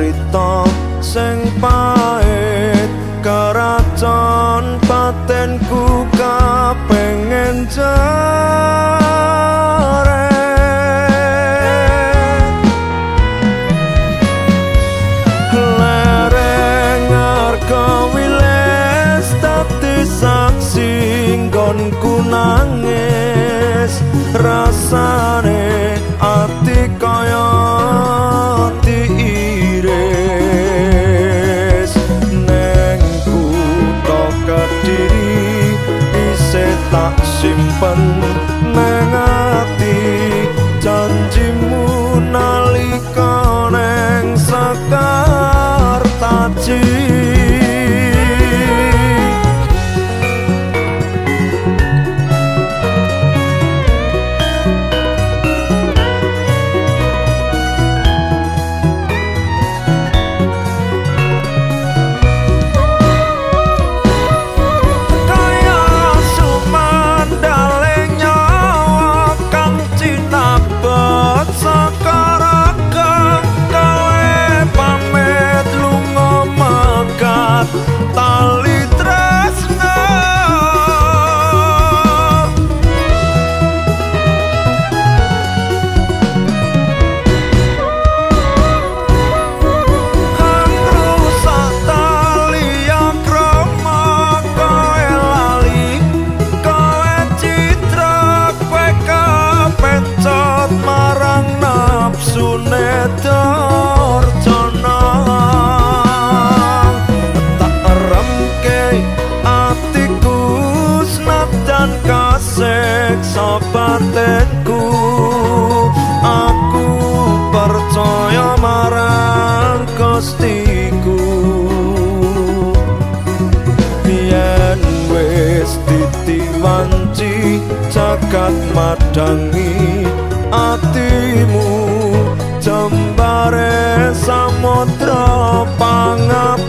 Crita sing pahit keraton batinku kapengen jare lereng arga wiles dadi saksi nggonku nangis rasane ati kaya diiris neng kutha Kediri isih tak simpen neng ati janjimu nalika neng Sekartaji. Kaya sumandale nyawa kang cinabet saka raga kowe pamit lunga megat tali tresna. Hangrusak tali akrama kowe lali kowe citra kowe kepencot marang nafsune durjana. Tak remke atiku senajan kasiksa batinku aku percaya marang Gustiku yen wis titiwanci jagat madangi atimu jembare samudra pangapuraku.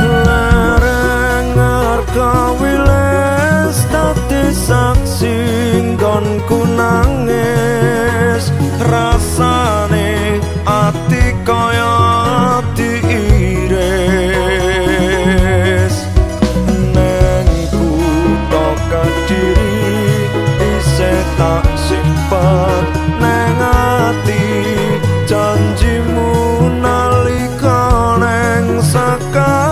Lereng arga wiles dadi saksi nggonku nangis rasane ati kaya diiris neng kutha Kediri isih tak simpen neng ati janjimu nalika neng Sekartaji.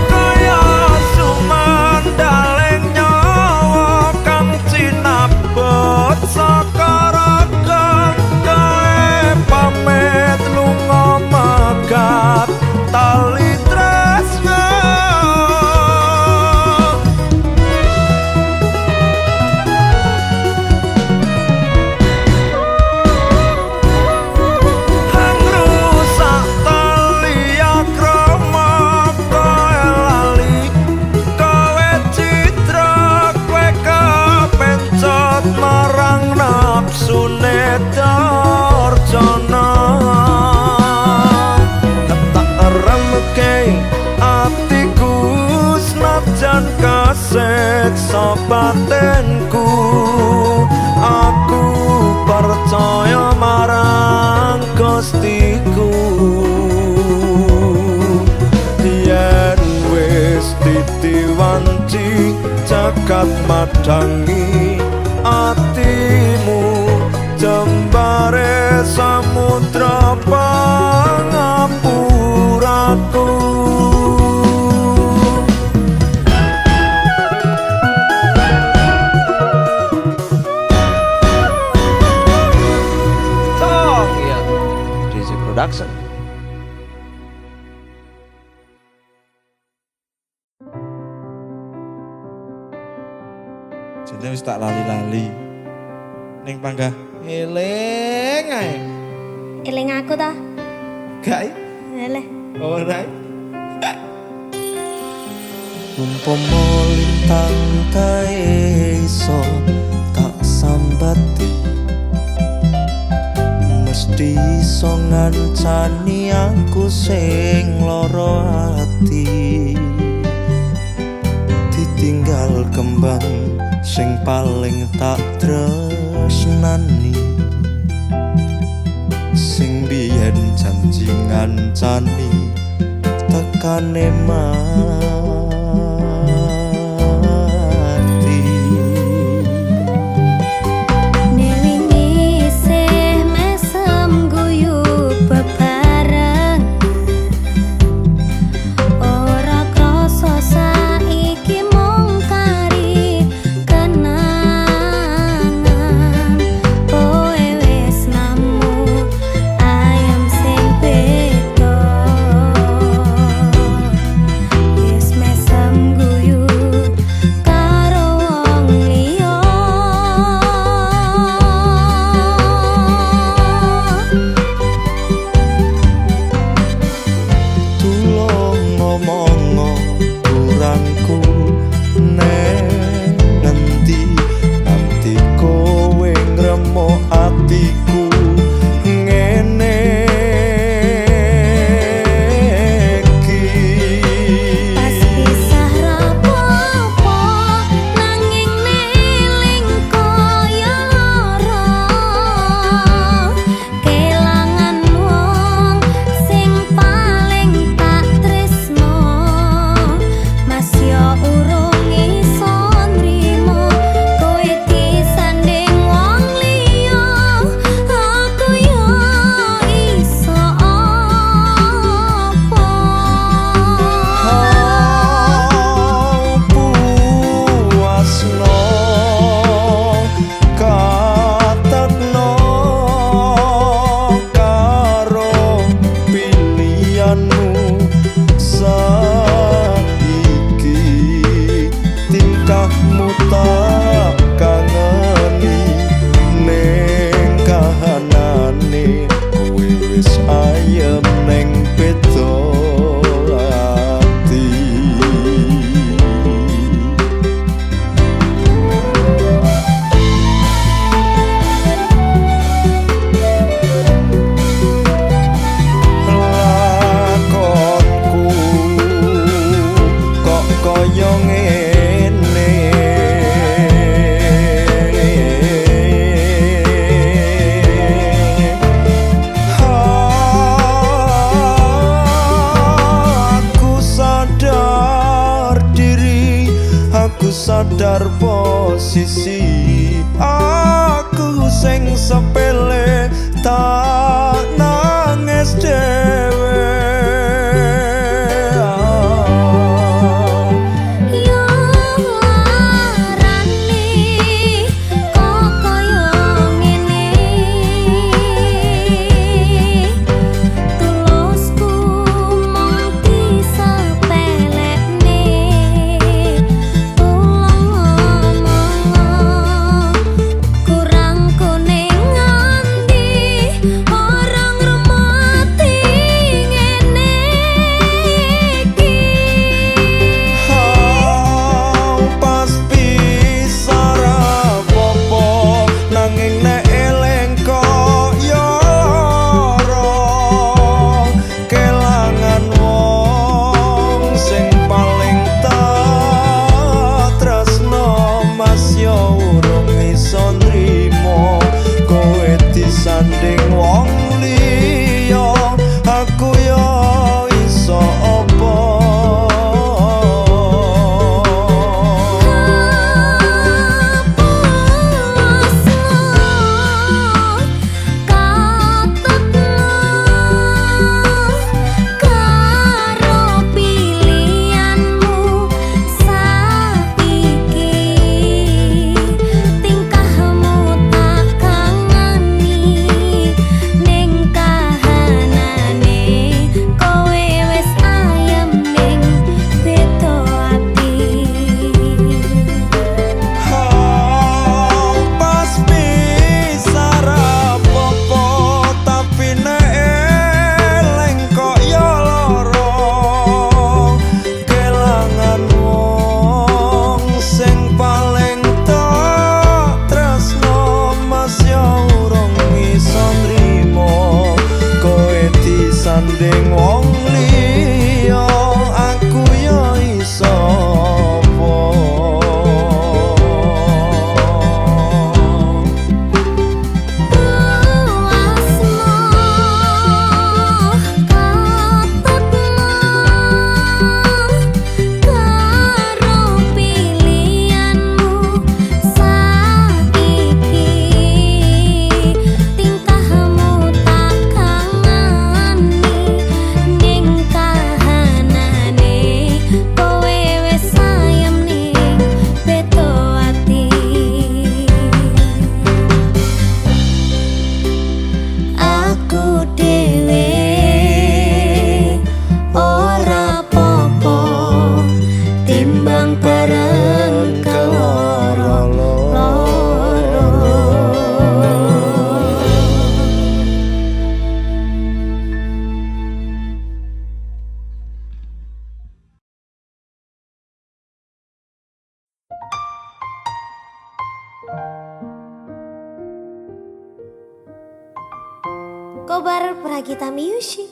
Kaya sumandale nyawa kang cinabet saka raga kowe pamit lunga megat tali tresna. Hangrusak tali akrama kowe lali kowe citra kowe kepencot marang nafsune durjana. Tak remke atiku senajan kasiksa batinku aku percaya marang Gustiku yen wis titiwanci jagat madangi atimu jembare samudra pangapuraku. Jane wis tak lali-lali. Ning panggah eling ae. Eling aku ta? Gak i? Eleh. Ora. Umpama lintang kae iso tak sambati, mesti iso ngancani aku sing lara ati. Ditinggal kembang sing paling tak tresnani, sing biyen janji ngancani tekane mati. Wingi isih mesem guyu bebareng, ora krasa saiki mung kari kenangan. Kowe wis nemu ayam sing beda, wis mesem guyu karo wong liya. Tulung ngomongo kurangku neng ngendi, nganti kowe ngremok atiku ngene iki. Pas pisah rapopo nanging neling kaya lara, kelangan wong sing paling tak tresno. Mas yo urung iso nrimo kowe disanding wong liya, aku yo iso apa. Puasno katekno karo pilihanmu saiki, tingkahmu tak kangeni ning kahanane kowe wis ayem ning beda ati. Lakonku kok kaya ngene, aku sadar diri, aku sadar posisi, aku sing sepele tak nangis dhewe. Yo larane kok kaya ngene, tulusku mung disepelekne. Tulung ngomong kurangku ning ngendi, ora Kobar Pragita Music.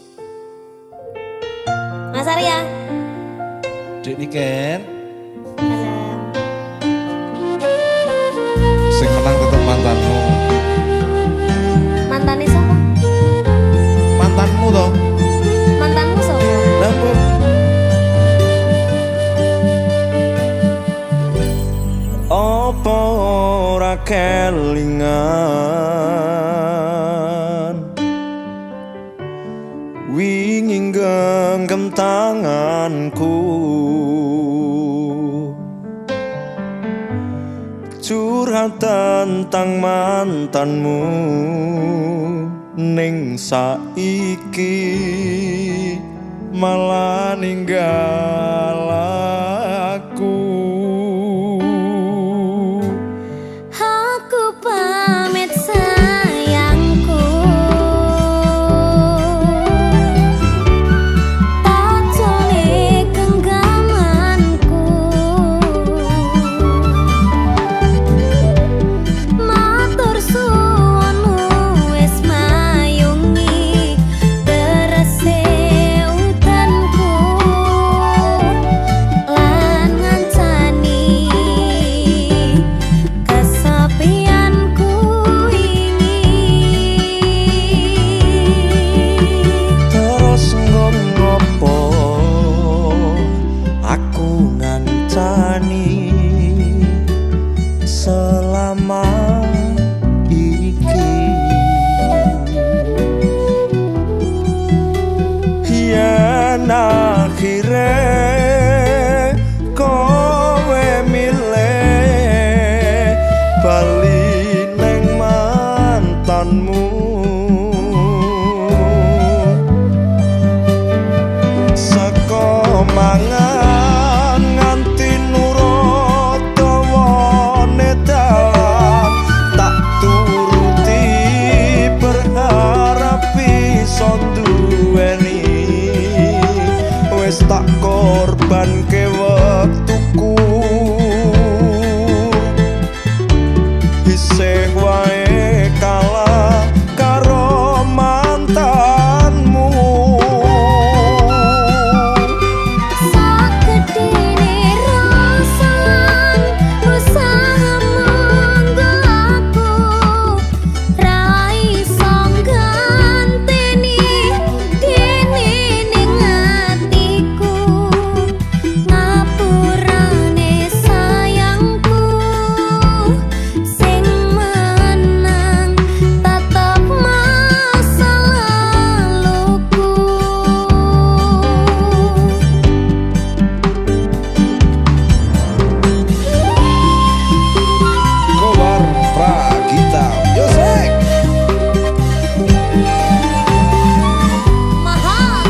Mas Arya. Dek Niken. Halo. Sing menang tetep mantanmu. Mantane sapa? Mantanmu toh. Mantanmu sapa? Lah, Bu. Apa ora kelingan wingi genggam tanganku, curhat tentang mantanmu ning saiki malah ninggal aku. Aku pamit sayangku, tak jole genggamanku, matur suwunmu wis mayungi terese udanku lan ngancani kesepianku ini. Terus ngopo aku ngancani selama iki, yen akhire kowe milih bali neng mantanmu. Seko mangan nganti nurut dawane dalan, tak turuti berharap bisa duweni, wis tak korbanke wektuku, isih wae kalah karo mantanmu. Sakedene rasa usaha monggo aku ra iso ganteni dene ning atiku, ngapurane sayangku sing menang tetep masa laluku. Kobar Pragita Music. Mahal.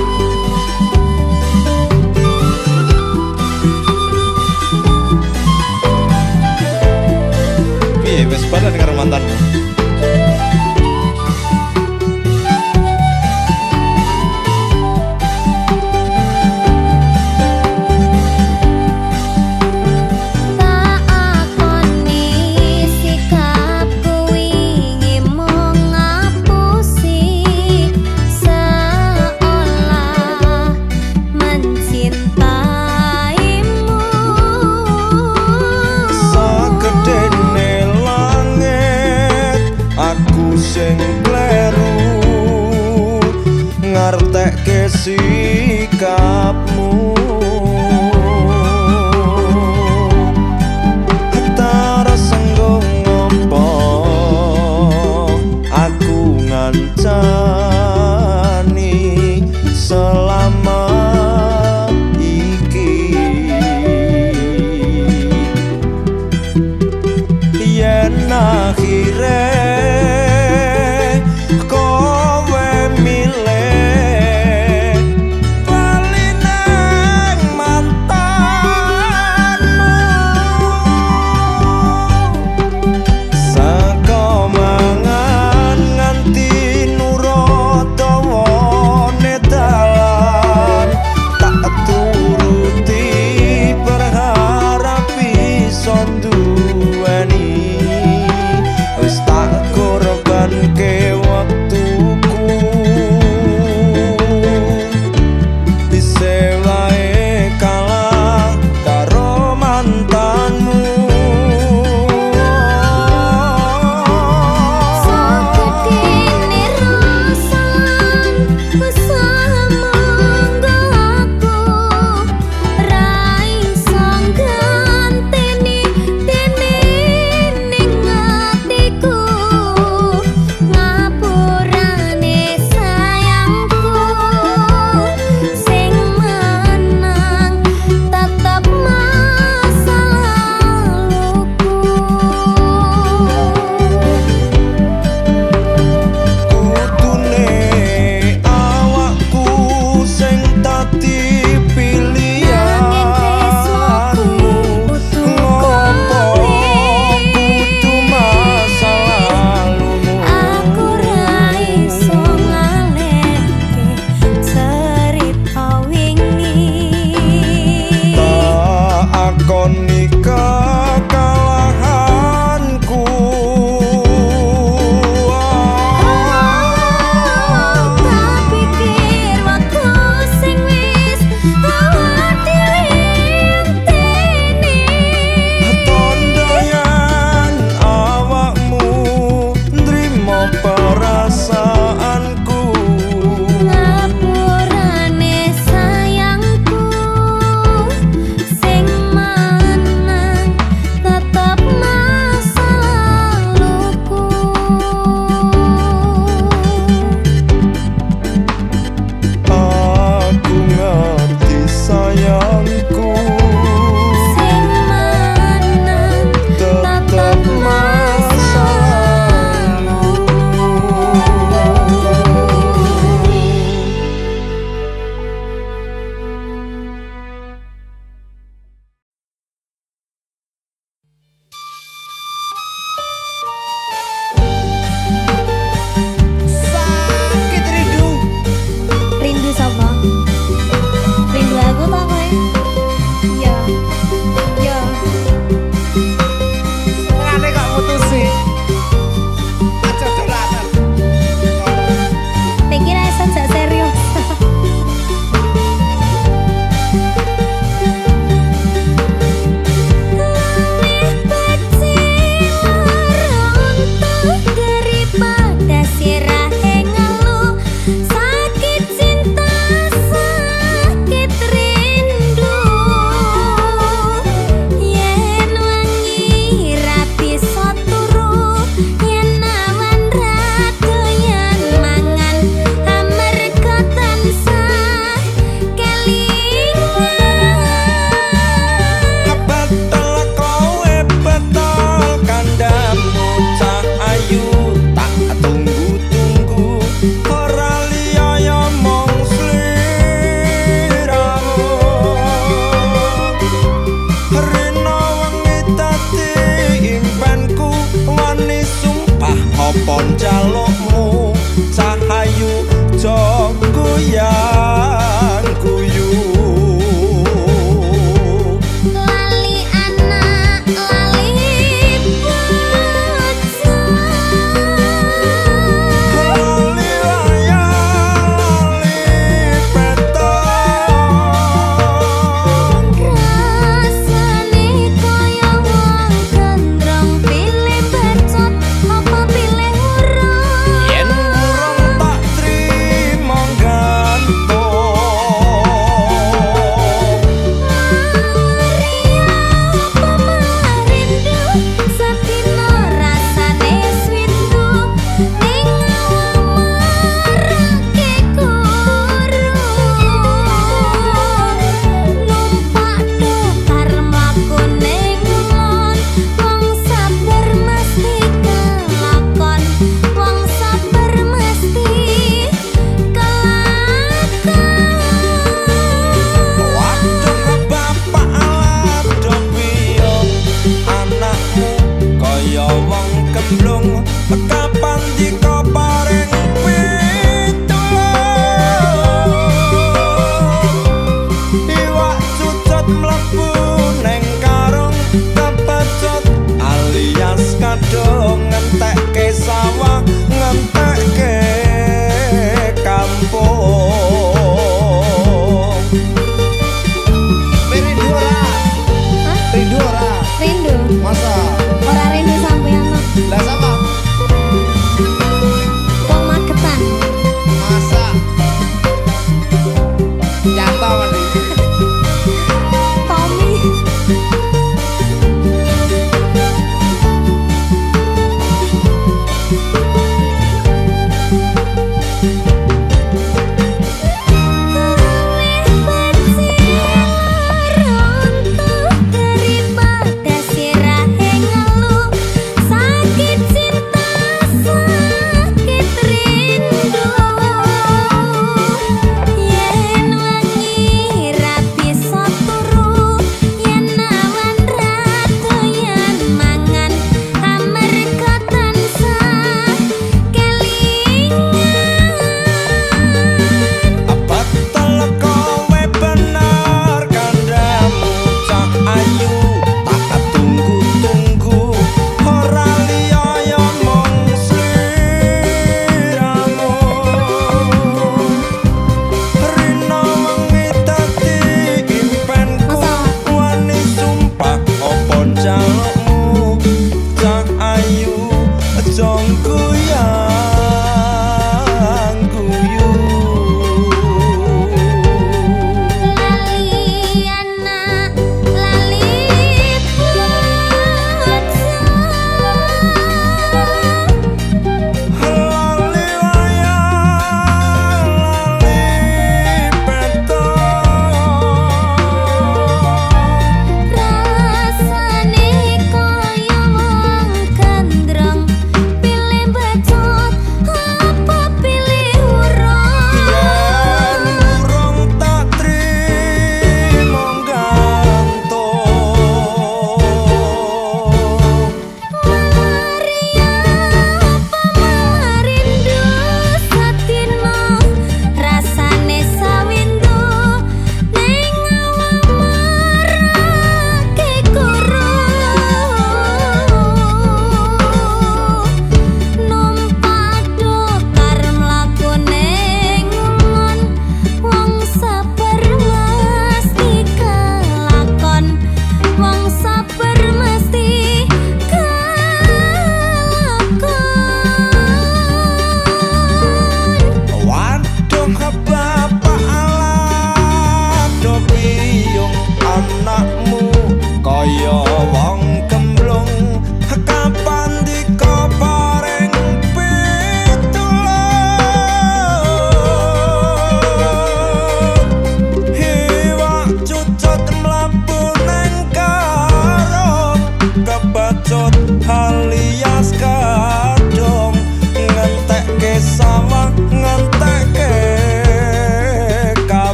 Piye wis badan karo mantanmu? Tak akoni sikapku wingi mung ngapusi, seolah mencintaimu. Sakedene langit aku sing kleru ngartekke sikapmu, tarasenggo ngopo aku ngancani selama iki, yen akhire kowe milih bali nang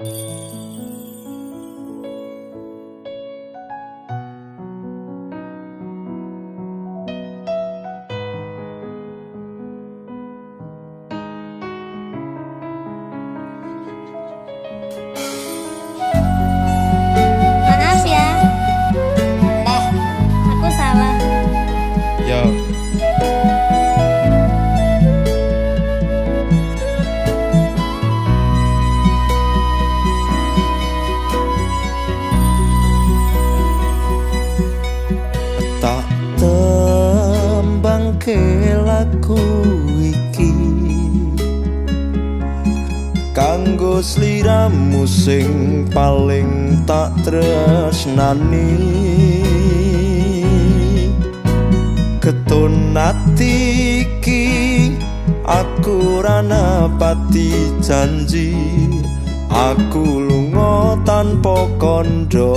Maaf ya, Moh. Aku salah. Yo. Tak tembangke lagu iki kanggo sliramu sing paling tak tresnani. Ketun ati iki aku ra napati janji, aku lunga tanpa kandha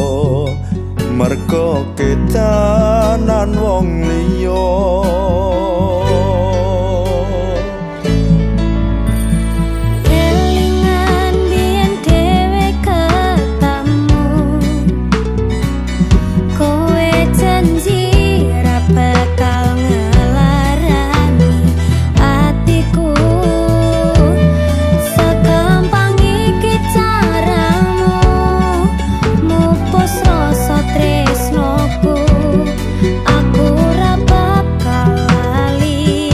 mergo kedanan wong liya. Kelingan biyen dhewe ketemu, kowe janji ra bakal ngelarani atiku. Segampang iki caramu mupus rasa tresnoku, aku ra bakal lali.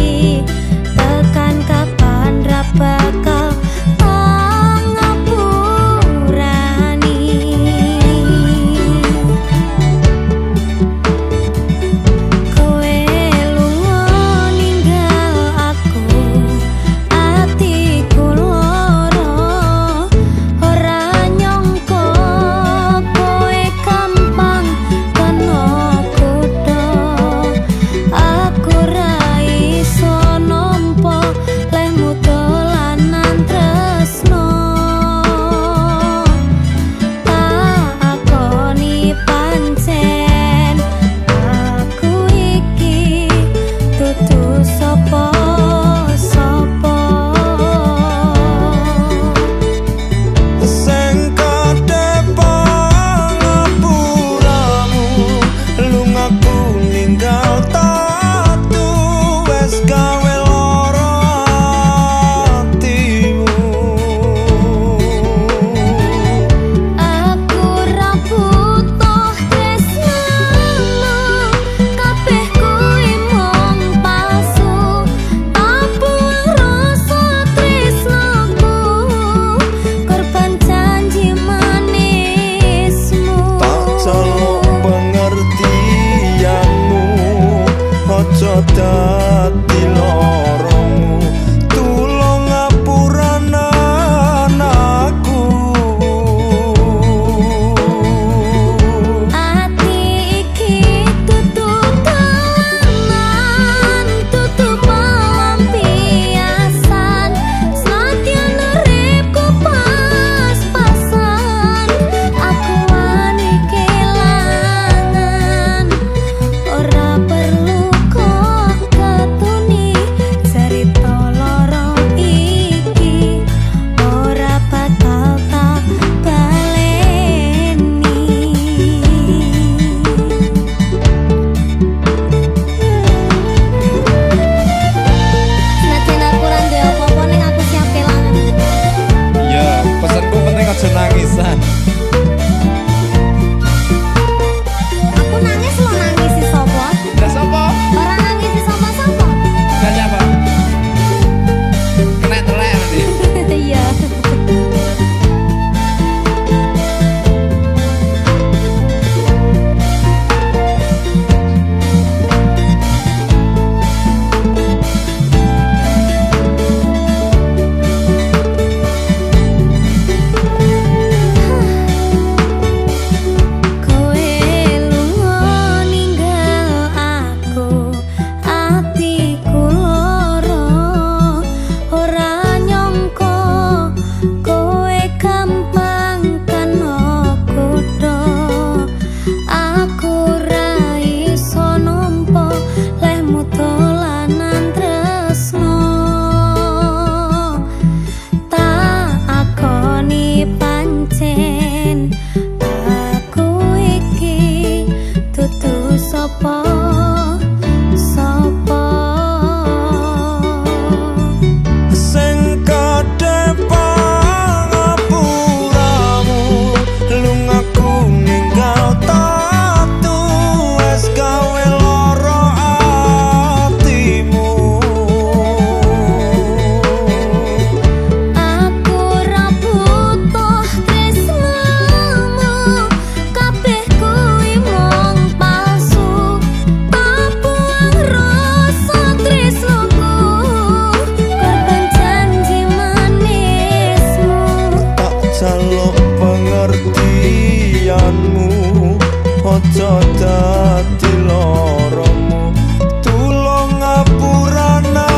aja dadi loromu. Tulung ngapurana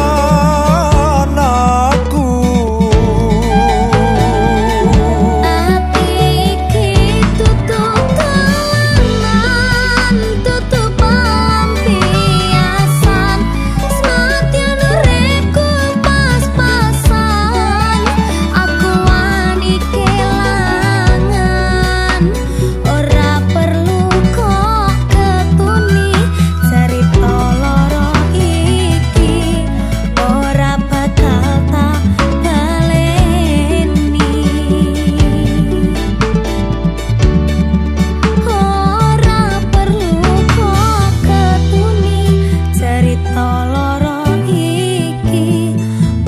aku. Ati iki tutup kalangan, tutup pelampiasan. Senadyan uripku pas-pasan, aku wani kelangan. Ora perlu kok ketuni cerita loro iki, ora bakal tak baleni. Ora perlu kok ketuni cerita loro iki,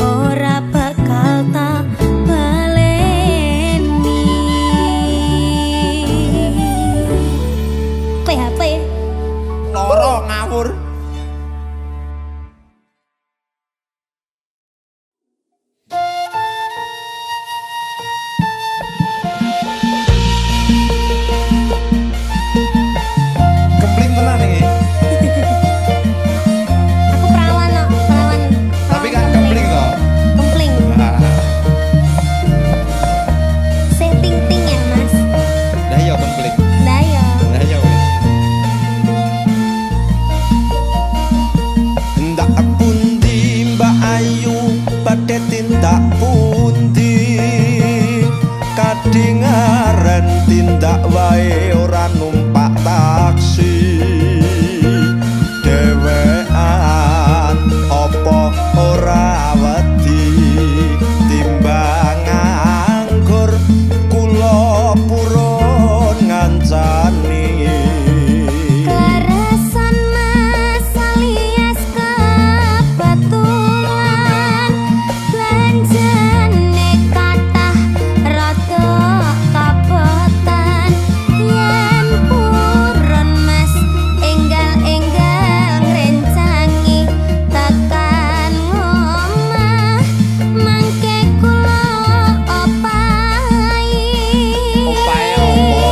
ora bakal tak baleni. PHP. Loro ngawur. Kempling tenan iki. Aku perawan kok, perawan. Tapi kan kempling toh. Kempling. Nah, Sing ting-ting ya, Mas. lah iya kempling. Lah ya. Lah iya wis. Ndak pundi Mbak Ayu badhe tindak pundi, kadingaren tindak wae ora numpak taksi. Dhewean apa ora wedi timbang nganggur kula purun ngancani. Kerasan Mas alias kebatulan, belanjane kathah rada kabotan. Yen purun Mas enggal-enggal ngrencangi tekan ngomah, mangke kula opahi. Opahe opo?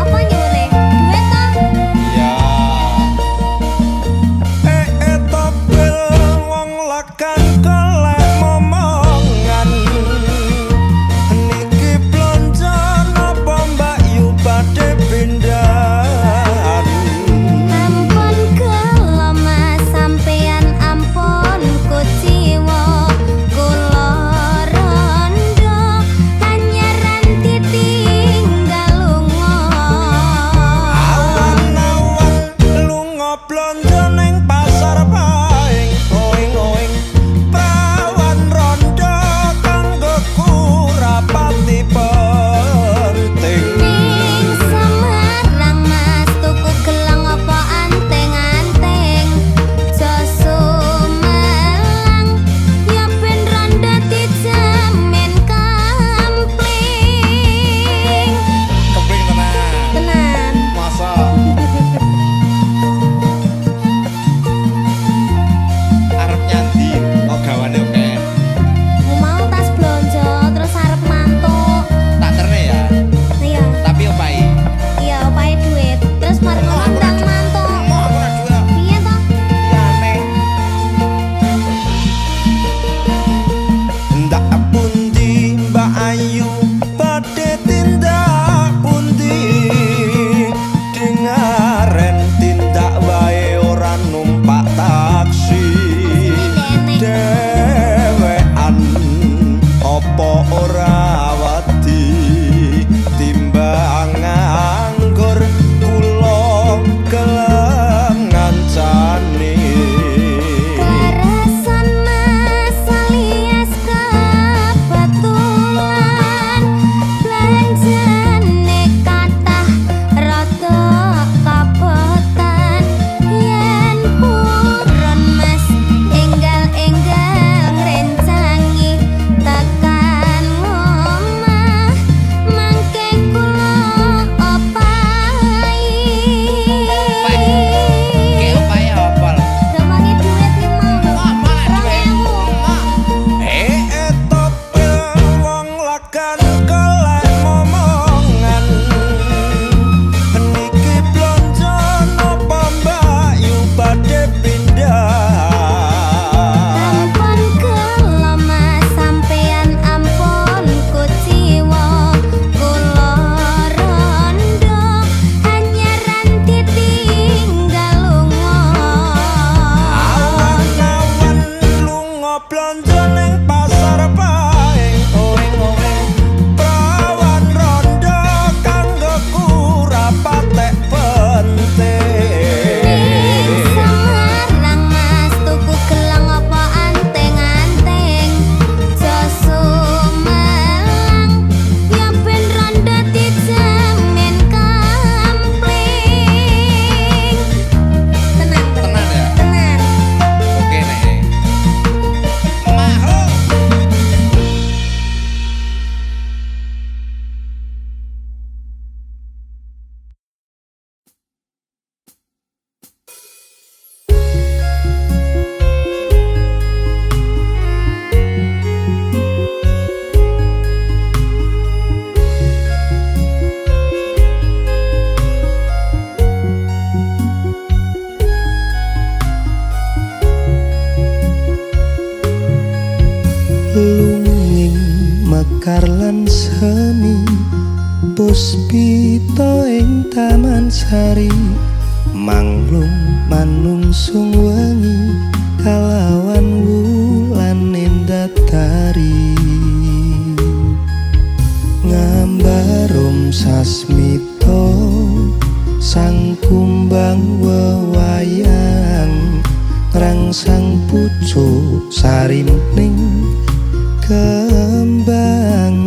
Apa nyuwune? Duit ta? Iya. Eh topel wong lakan golek momongan. Niki blonjo napa Mbak Yu badhe pindahan? Ampun kula Mas, sampeyan ampun kuciwa. Kula rondo anyaran ditinggal lunga. Awan-awan lunga blonjo ning pasar paing oing oing. Prawan rondo kanggo kurapati penting. Ning Semarang Mas tuku gelang apa anting-anting. Jo sumelang ya ben rondo dijamin kampling. Kempling tenan. Tenan. Masa arep nyandi kok gawane oke. Mau tas blonjo terus arep mantuk. Tak terne ya. Iya, Tapi opahi. iya opahe duit. Terus mari ngono ndang mantuk. Mau aku ora duwe. Piye to? Liyane. Ndak pundi Mbak Ayu badhe tindak pundi, dengaren tindak wae ora numpak taksi. Asline enek. Dhewean apa ora wedi timbang nganggur kula gelem ngancani. Kerasan Mas alias kebatulan, belanjane kathah rada kabotan. Yen purun Mas enggal-enggal ngrencangi tekan ngomah, mangke kula opahi. Ki opahe apa lho? Gamange duit ki mau lho. Apa lah duit? 2000. Eh topel wong lakan golek momongan. Niki Puspita ing Taman Sari, manglung manungsung wengi kalawan wulan endatari. Ngambarum sasmita sang kumbang wewayang, rangsang pucuk sarining kembang.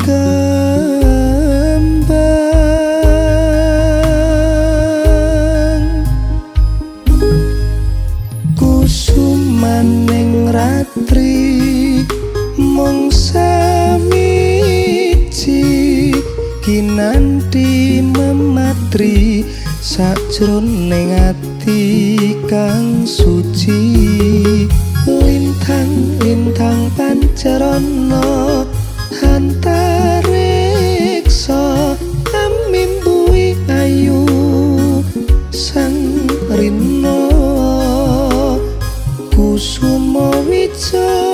Kembang kusumaning ratri mung sawiji, kinanti mematri sajroning ati kang suci. Lintang-lintang pancarana antariksa, amimbuhi ayu sang rina kusuma wijaya.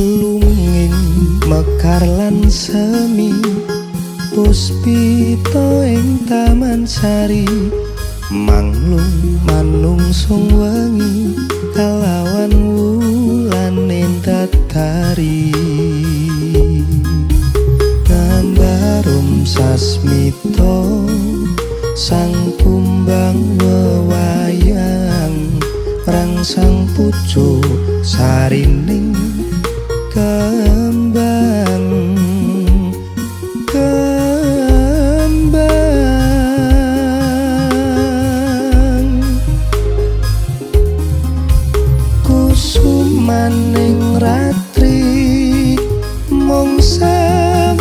Lunging mekar lan semi, puspita ing Taman Sari, manglung manungsung wengi kalawan wulan endatari. Ngambarum sasmita sang kumbang wewayang, rangsang pucuk sarining kembang. Kembang kusumaning ratri mung sawiji,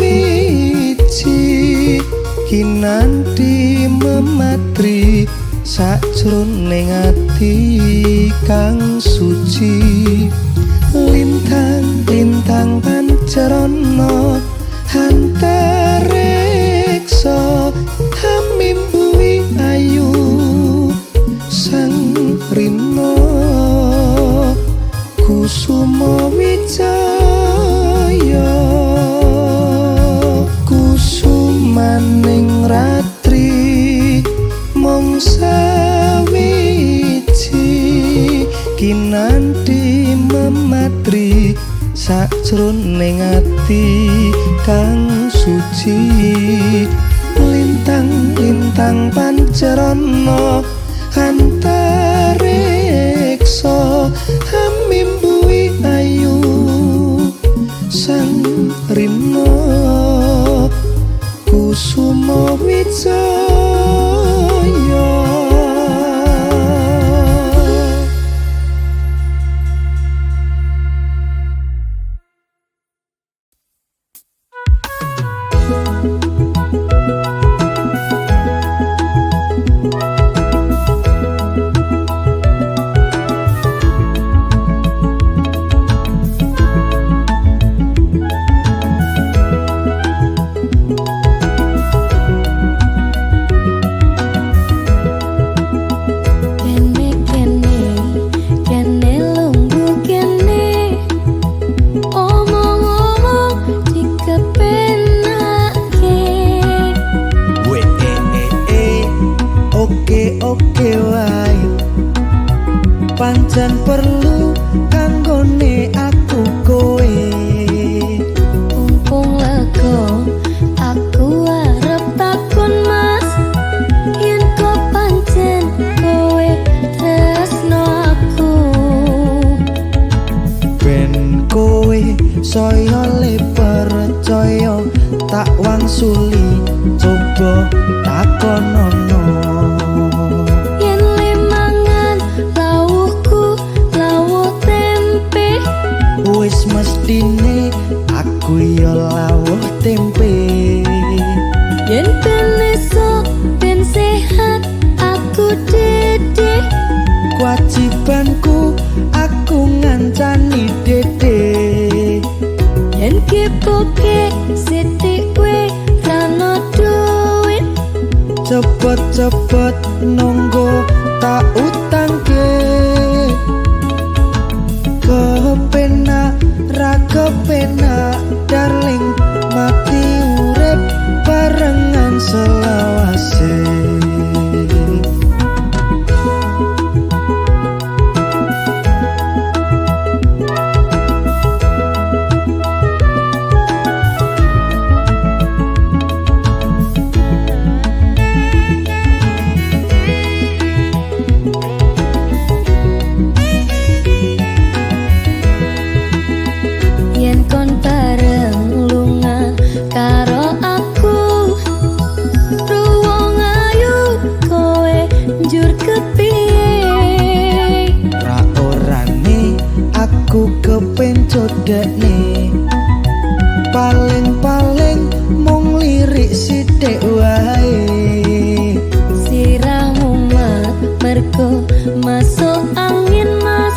kinanti mematri sajroning ati kang suci. Lintang-lintang pancarana antariksa, hamimbuhi ayu sang rina kusuma wijaya. Kusumaning ratri mung sawiji, kinanti mematri sajroning ati kang suci. Lintang-lintang pancarana antariksa, hamimbuhi ayu sang rina kusuma wijaya. Kene kene kene lungguh kene, omong-omong dikepenake. W E E E oke oke wae, pancen perlu kanggone aku kowe. Mumpung lega aku arep takon mas, yen kok pancen kowe tresno aku. Ben kowe saya le percaya, tak wangsuli coba takonono. Yen le mangan lawuhku lawuh Aku kepencut dekne, paling-paling mung lirik sithik wae. Sirah mumet mergo masuk angin mas.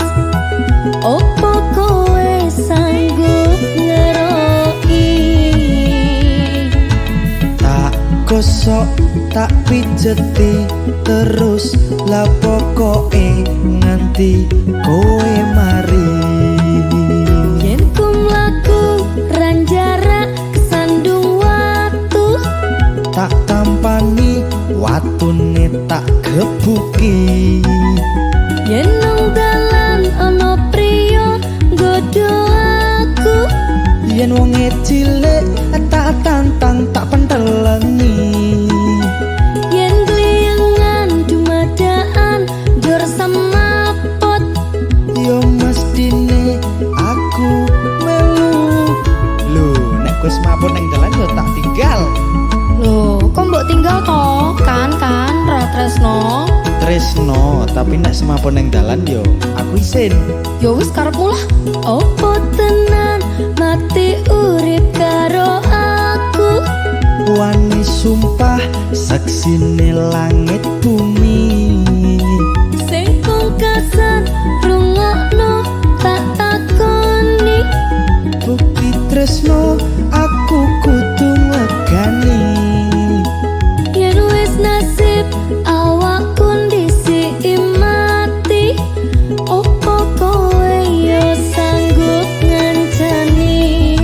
Opo kowe sanggup ngeroki? Tak gosok, tak pijeti terus, lah pokoke nganti kowe mari. Yen ku mlaku ranjara kesandung watu, tak tampani watune tak gebuki. Yen nang dalan ana priya nggodho aku, yen wonge cilik tak tantang tak pentelengi. Yen kliyengan dumadaan njur semaput, yo mestine aku melu. Lho, nek kowe semaput nang dalan yo tak tinggal. Lho, kok mbok tinggal to? Kan kan ra tresno. Tresno, tapi nek semaput nang dalan yo aku isin. Yo wis karepmu lah. Opo tenan mati urip karo aku? Wani sumpah saksine langit bumi. Sing pungkasan rungokno tak takoni. Bukti tresno aku kudu nglegani. Yen wis nasib awakku ndisiki mati, opo kowe yo sanggup ngancani?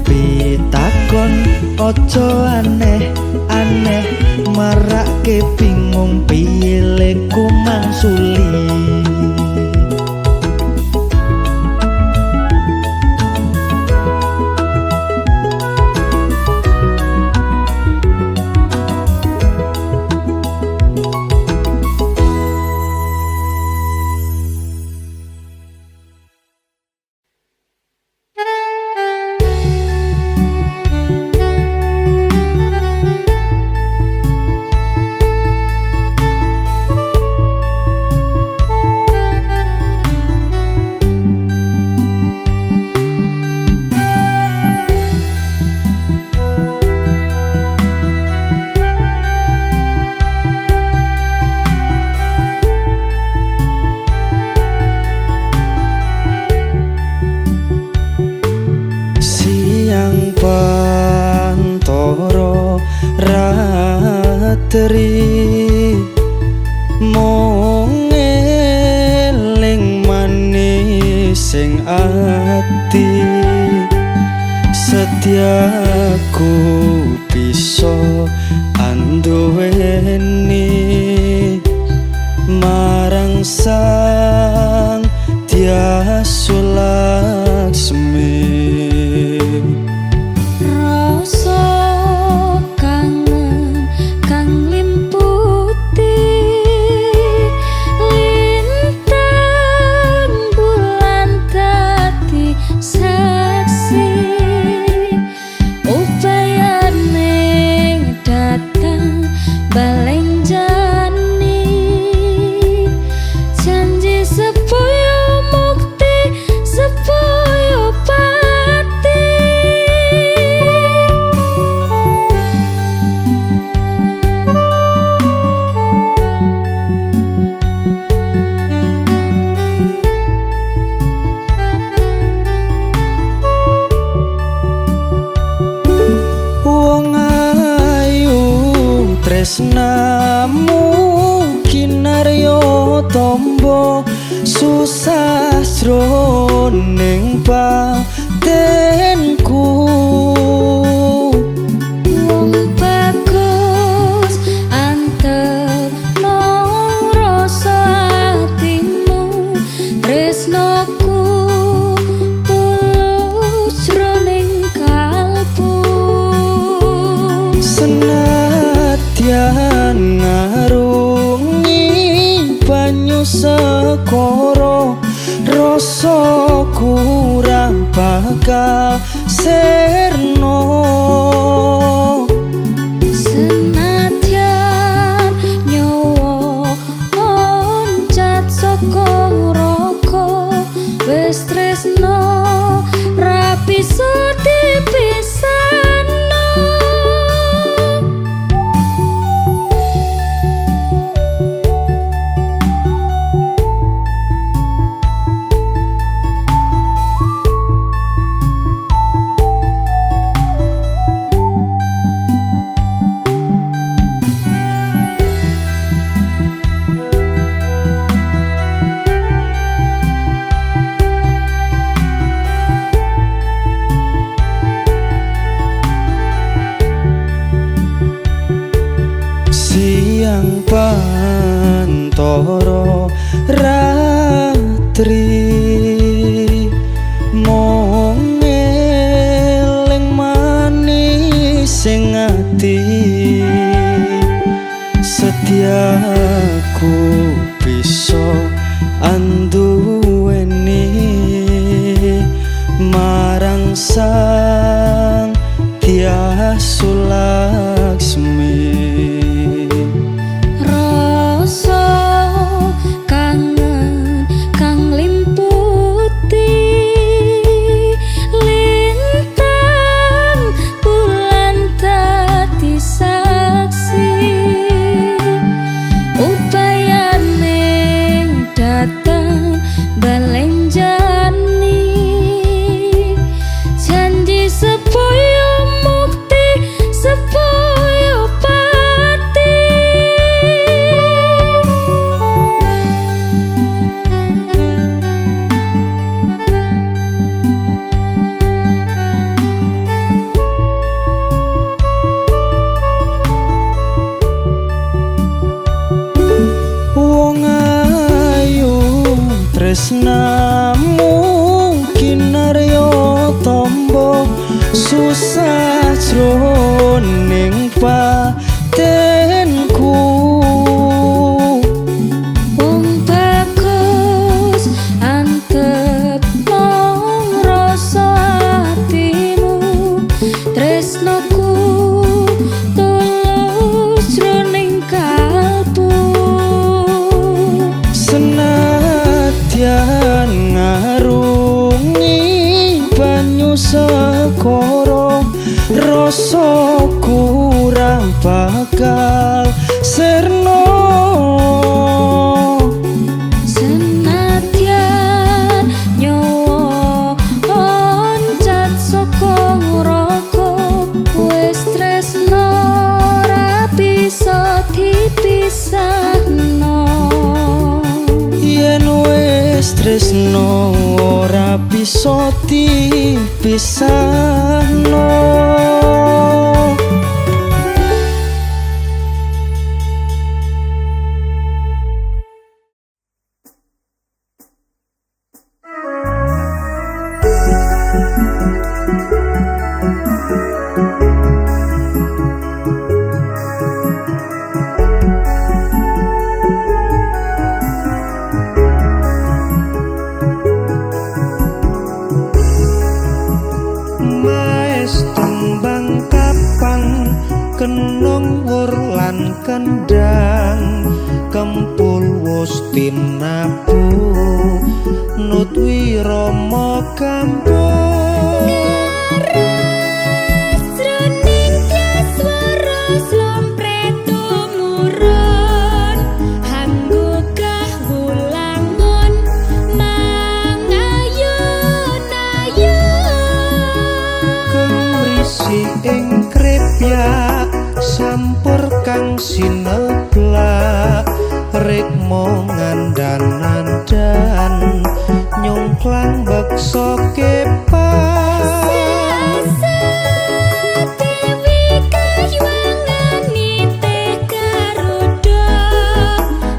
Pitakon ojo aneh aneh, marake bingung piye leku mangsuli. Siang pantoro ratri mung eling manis sing ati, setiaku bisa anduweni marang sang Tiasu Laksmi. Rasa kangen kang limputi lintang bulan dadi saksi, upayane datang balenjani janji sepoyo mukti sepoyo pati. Wong ayu tresnamu kinaryo tombo susah jroning batinku. Wong bagus antep nang rasa atimu, tresnoku tulus jroning kalbu. Senadyan ngarungi banyu segara, rasa kurang bakal sirna. Senadyan nyawa loncat saka raga, putri mung eling manis sing ati setiaku bisa anduweni marang Sang Dyah Sulaksmi. Rasa kangen kang limputi lintang bulan dadi saksi upayane dateng balenjani janji sepoyo mukti sepoyo pati. Wong ayu tresnamu kinarya tombo susah jroning batinku. Wong bagus antep mung rasa atimu tresnoku tulus jroning kalbu. Senadyan ngarungi banyu segara rasa kurang bakal sirna. Senadyan nyawa loncat saka ngroko wis tresno ora bisa dipisahno. Yen wis tresno ora bisa dipisahno. Maes tembang kapang kenung wur lan kendang kempul wus tinabu nutwi rama kampung. Jroning tyaswara slompret tumurun hanggugah wulangun mangayun-ayun. Kemrisi ing krepyak sampur kang sineblak rikma ngandhan-andhan nyungklang beksa kepang. Dewi kayuwangan nitih garuda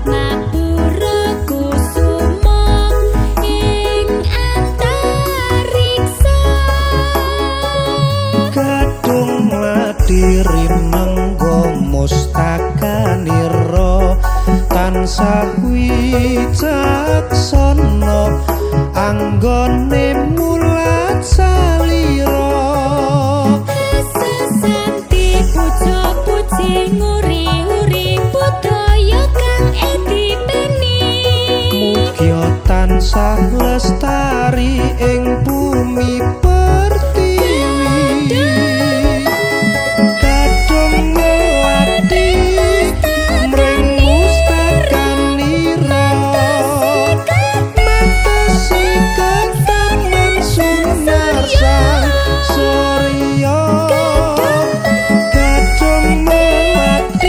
mabura kusuma ing antariksa. Kadung ladiri menggo mustakanira tansah wicaksana anggone mulat salira. Sesanti puja-puji nguri-uri budaya kang edipeni. Mugia tansah lestari ing bumi pertiwi. Kadung melati mring mustakanira mantesi ketaman sunarsan surya. Kadung melati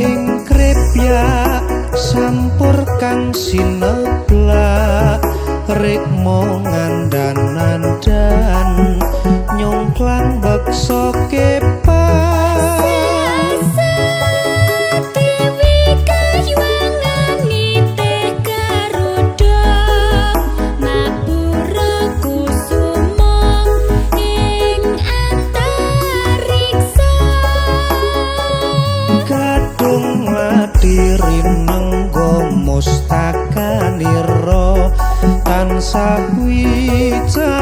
Ing krepyak sampur kang sineblak rikma ngandhan-andhan nyongklang beksa kepang Dewi kayuwangan nitih garuda mabura kusuma ing antariksa. Gadung madirinenggo mustakanira tansah wicaksana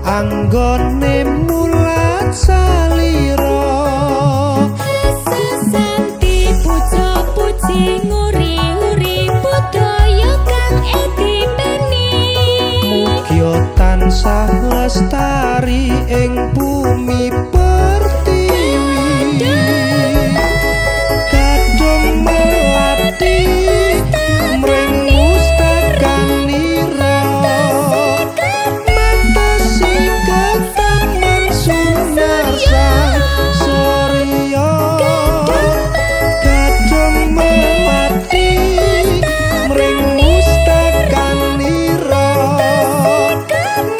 anggone mulat salira. Sesanti puja-puji nguri-uri budaya kang edipeni. Mugia tansah lestari ing bumi pertiwi. Kadung melati mring mustakanira matesi ketaman sunarsan surya. Kadung melati mring mustakanira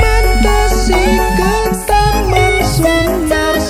matesi ketaman sunarsan.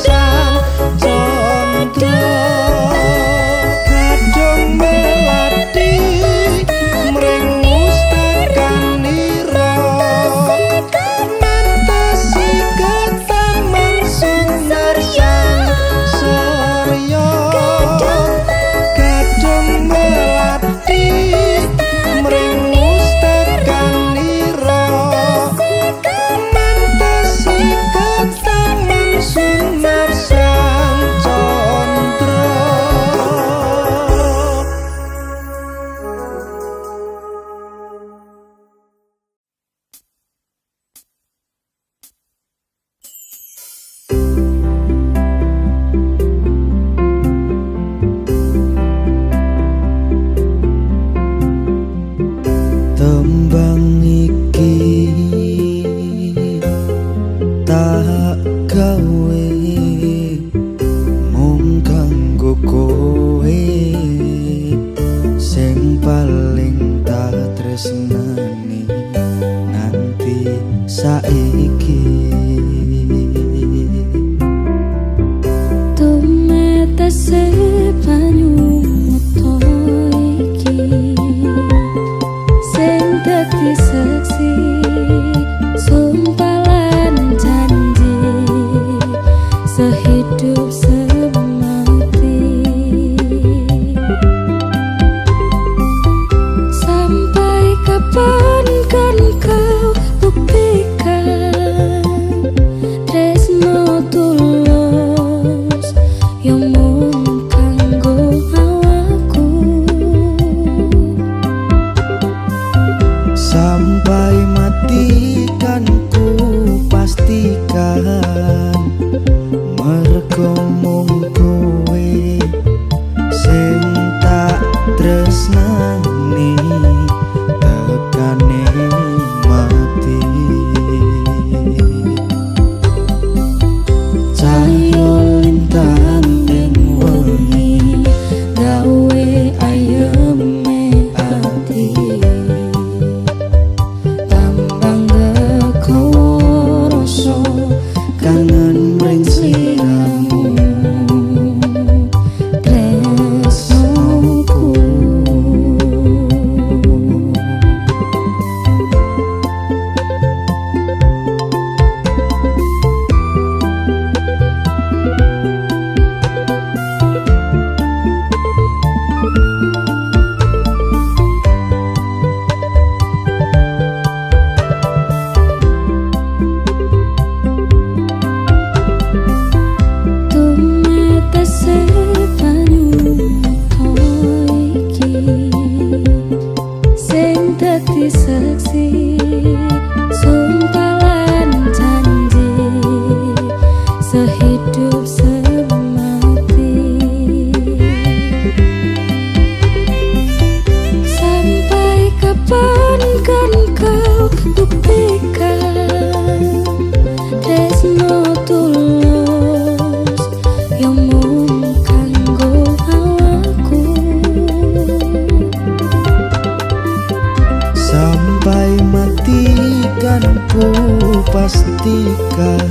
pastikan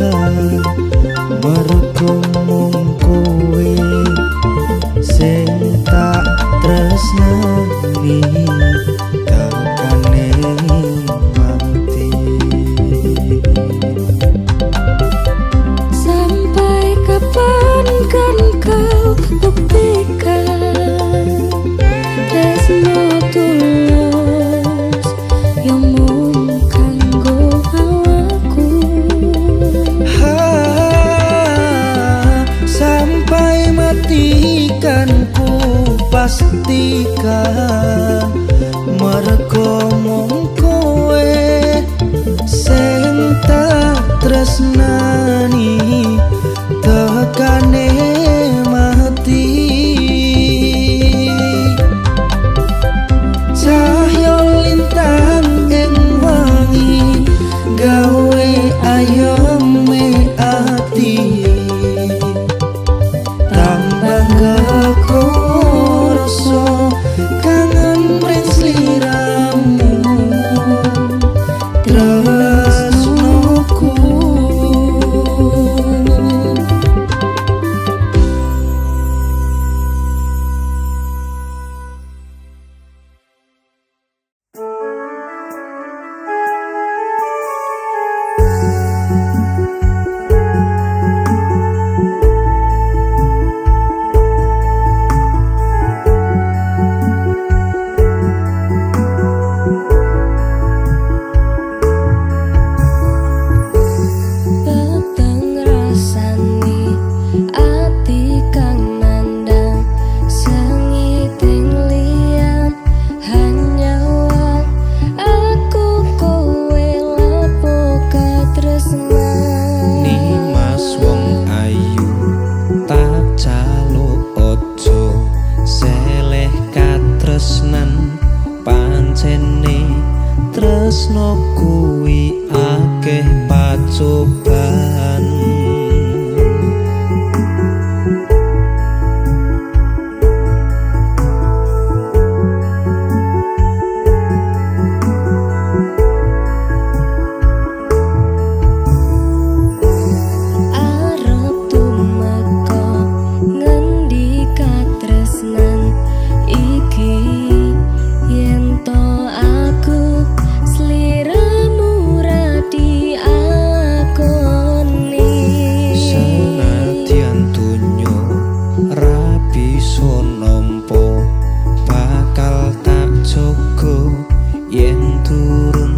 mergo mung kowe sing tak tresnani tekane mati. Sampai kapan kan kau buktikan tresno tulus yo mung kanggo awakku. Ha, sampai mati kan ku pastikan mergo mung kowe sing tak tresnani tekane mati. Cahya lintang ing wengi gawe ayeme ati tambah kekoso kangen mring sliramu tresnoku. Peteng rasane ati kang nandang sengiting liyan hanyawang aku kowe lapo katresnan. Nimas wong ayu tak caluk aja seleh katresnan pancene tresno kuwi akeh pacoban. Arep tumeka ngendi katresnan iki yen to aku sliramu ra diakoni. Senadyan donya ra bisa nampa bakal tak jaga yen turun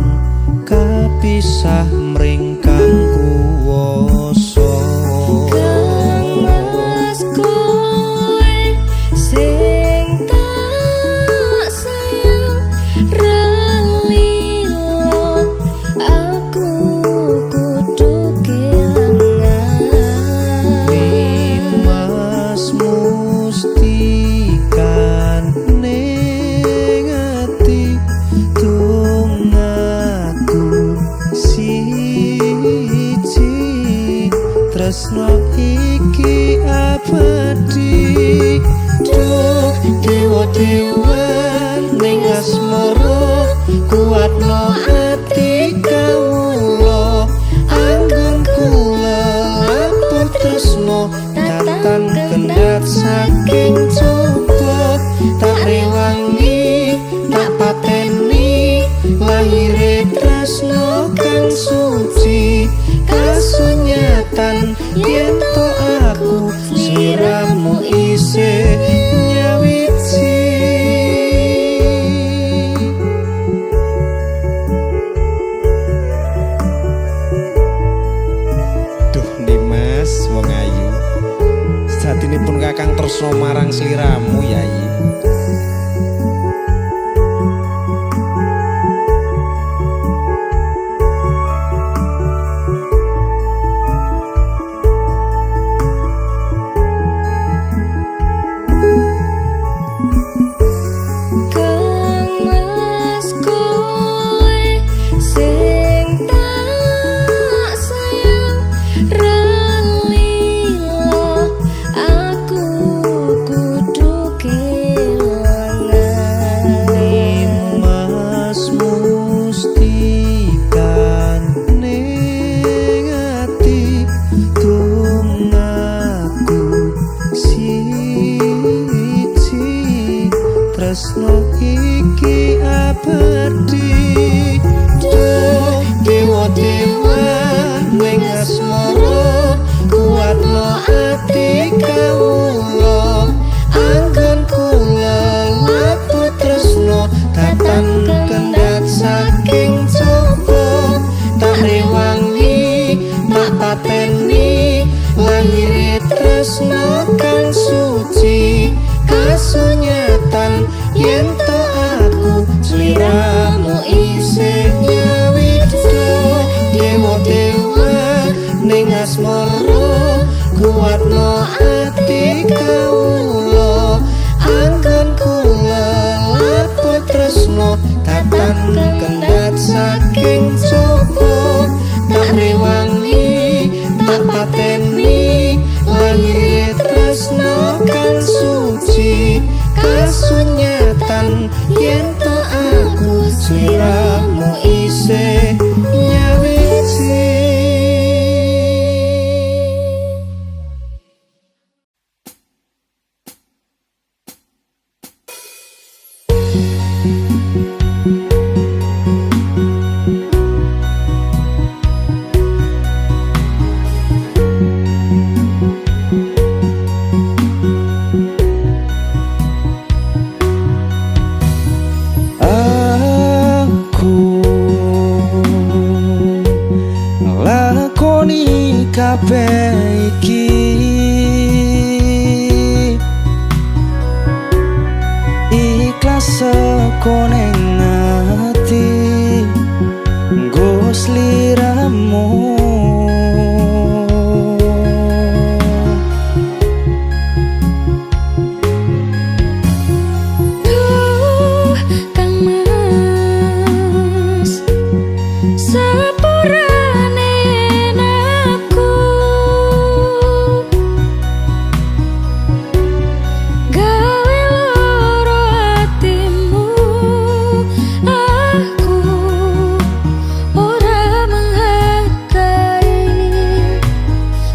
kapisah mring kang kuwasa. Kang Mas kowe sing tak sayang ra lila aku kudu kelangan. Nimas mustikan ning ati tungaku siji tresno iki abadi. Duh dewa dewa ning asmara kuatno ati kawula anggon kula lampur tresno tatan kendhat saking coba tak rewangi tak pateni lahire tresno kang suci kasunyatan yen to aku sliramu isih nyawiji. tresno iki abadi. Duh dewa dewa ning asmara kuatno ati kawula, anggon kula laku tresno tatan kendhat saking coba, tak rewangi tak pateni lahire tresno kang suci, kasunyatan yen to aku sliramu isih nyawiji. Dewa dewa ning asmara kuatno ati kawula, anggon kula laku tresno tatan kendhat saking coba, tak rewangi tak pateni lahire tresno kang suci, kasunyatan yen to aku sliramu isih nyawiji. Aku nglakoni kabeh iki ikhlas saka ning ati nggo sliramu. Duh Kang Mas, sepurane aku gawe loro atimu, aku ora menghargai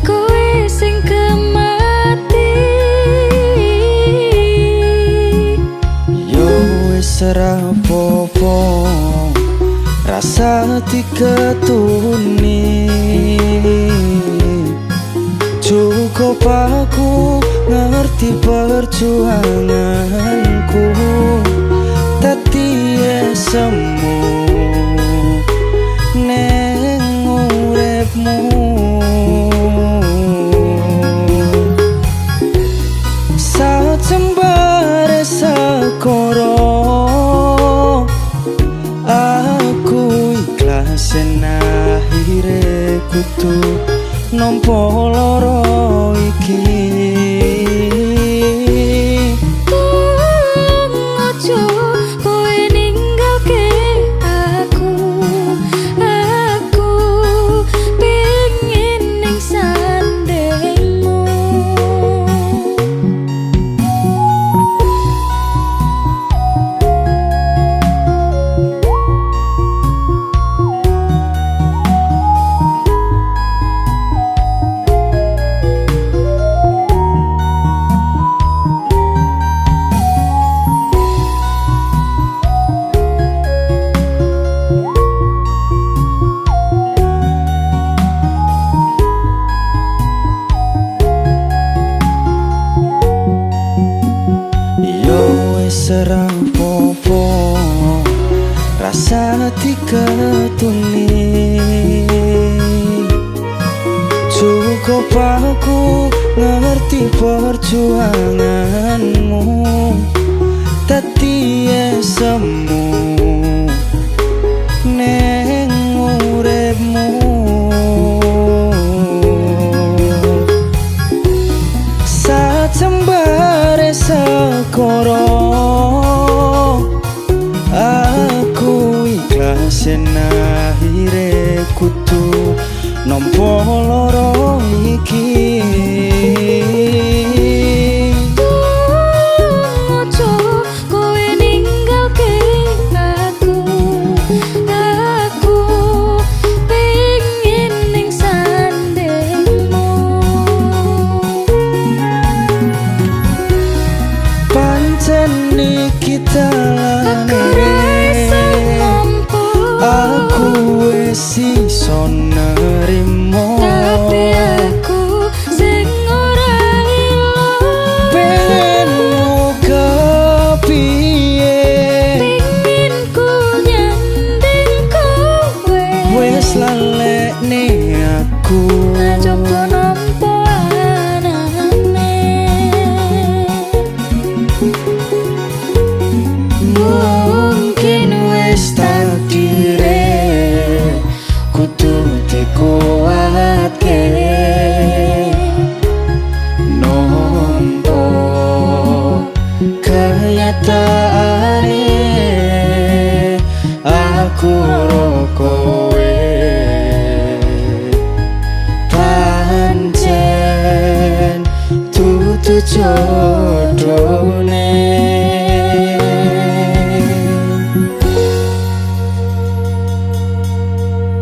kowe sing kemati. Yo wis ora apa-apa, rasa diketuni, cukup aku ngerti perjuanganku dadi semu neng uripmu. Sajembare sekoro aku ikhlas yen akhire kudu nampa lara iki. Tulung ojo kowe ninggalke aku, aku pengin ning sandingmu. Yo wis ora apa-apa, rasa diketuni, cukup aku ngerti perjuanganmu dadi semu neng uripmu. Sajembare sekoro aku ikhlas yen akhire kudu nampa lara iki. Tulung ojo kowe ninggalke aku, aku pengin ning sandingmu. Pancen Pancen iki dalane. Aku ra iso nampa. Aku wis iso nerimo, tapi aku sing ora ilo. Pengenmu kepiye? Pingin ku nyanding kowe. Wis lalekne aku. Coba nampa anane. Mungkin wis takdire kudu dikuatke. Nompo kenyataane aku ro kowe. Pancen dudu jodone.